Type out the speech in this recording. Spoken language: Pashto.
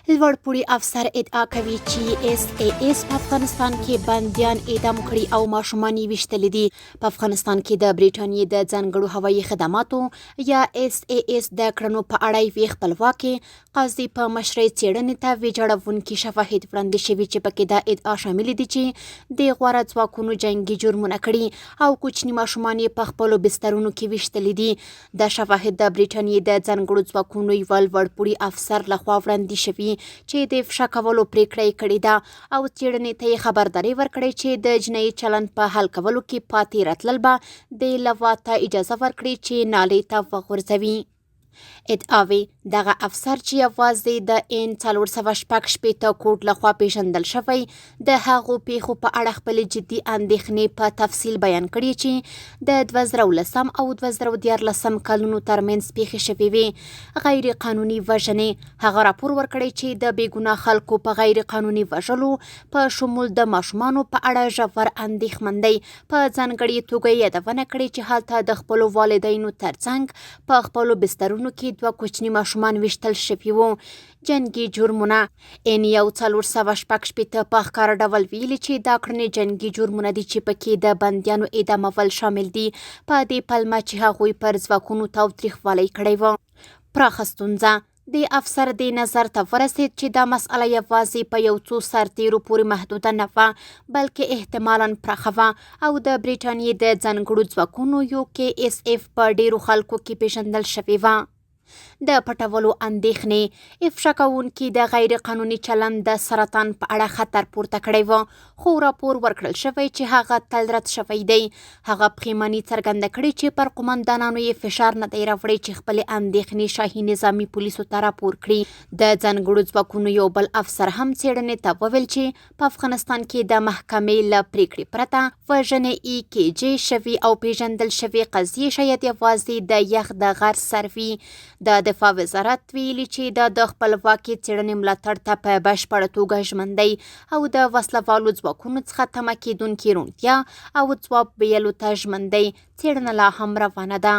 لوړپوړي افسر ادعا کوي چې اس ای اس په افغانستان کې بندیان اعدام کړي او ماشومان یې ویشتلي دي. په افغانستان کې د برېټانیې د ځانګړو هوایي خدماتو یا اس ای اس د کړنو په اړه یوې خپلواکې قاضي په مشرۍ څېړنې ته ویجاړوونکي شواهد وړاندې شوي چې پکې دا ادعا شاملې دي چې دې غوره ځواکونو جنګي جرمونه کړي او کوچني ماشومان یې په خپلو بسترونو کې ویشتلي دي. دا شواهد د برېټانیې د ځانګړو ځواکونو یوه لوړپوړي افسر لخوا وړاندې شوي چې د افشا کولو پرېکړه یې کړې ده او څېړنې ته یې خبرداری ورکړی چې د جنایي چلند په حل کولو کې پاتې راتلل به د لوا ته اجازه ورکړي چې نالې ته وغورځوي. ادعاوې دغه افسر چې یوازې د ان 466 کوډ لخوا پیژندل شوی، د هغو پیښو په اړه خپلې جدي اندېښنې په تفصیل بیان کړي چې د 2010 او 2013 کلونو ترمنځ پیښې شوې وې. غیر قانوني وژنې، هغه راپور ورکړی چې د بېګناه خلکو په غیر قانوني وژلو په شمول د ماشومانو په اړه ژور اندېښمن دی. په ځانګړې توګه یې یادونه کړې چې هلته د خپلو والدینو ترڅنګ په خپلو بسترونو کې دوه کوچني ماشومان ویشتل شوي وو. جنګي جرمونه، ان 1466 په ښکاره ډول ویلي چې دا کړنې جنګي جرمونه دي چې پکې د بندیانو اعدامول شامل دي، په دې پلمه چې هغوی پر ځواکونو تاوتریخوالی کړی و. پراخه ستونزه، دې افسر دې نظر ته ورسېد چې دا مسئله یوازې په یو څو سرتېرو پورې محدوده نه وه، بلکې احتمالاً پراخه وه او د برېټانیې د ځانګړو ځواکونو یو کې ایس ایف په ډېرو خلکو کې پېژندل شوې وه. د پټولو اندېښنې، افشا کوونکي د غیر قانوني چلند د سرطان په اړه خطر پورته کړی و، خو راپور ورکړل شوی چې هغه تل رد شوی دی. هغه پښیماني څرګنده کړې چې پر قومندانانو یې فشار نه دی راوړی چې خپلې اندېښنې شاهي نظامي پولیسو ته راپور کړي. د ځانګړو ځواکونو یو بل افسر هم څېړنې ته وویل چې په افغانستان کې د محکمې له پریکړې پرته وژنې ای کې جې شوي او پیژندل شوې قضیې شاید یوازې د یخ د غر سر وي. د دفاع وزارت ویلي چې دا د خپلواکې څېړنې ملاتړ ته په بشپړه توګه ژمن دی او د وسله والو ځواکونو څخه تمه کېدونکې روڼتیا او ځواب ویلو ته ژمن دی. څېړنه لا هم روانه ده.